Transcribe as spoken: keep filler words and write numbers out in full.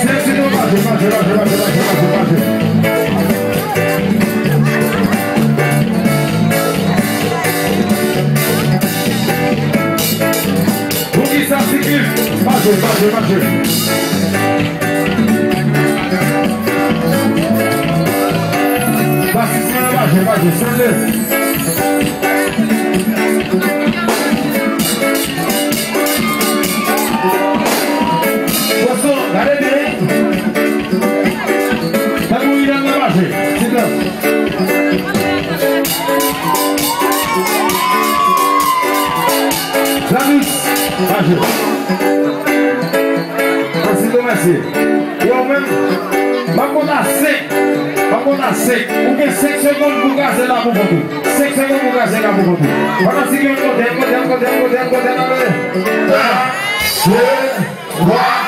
Sèl ti nou mache, mache, mache, mache, mache, mache, mache. Poukisa siklis? Mache, mache, mache. Basisman an mache, mache, sèl. Poson, gade byen. Tankou Idan nan mache. Sit down. Zanmi, mache. Ansi do mèsi. Yo menm, m ap konte a senk. M ap konte a senk. Ou gen senk segonn pou w kraze la pou kont ou. Senk segonn pou w kraze la pou kont ou. Pandan si gen yon kote, yon kote, yon kote, yon kote, yon kote, ale. Twa, de, twa.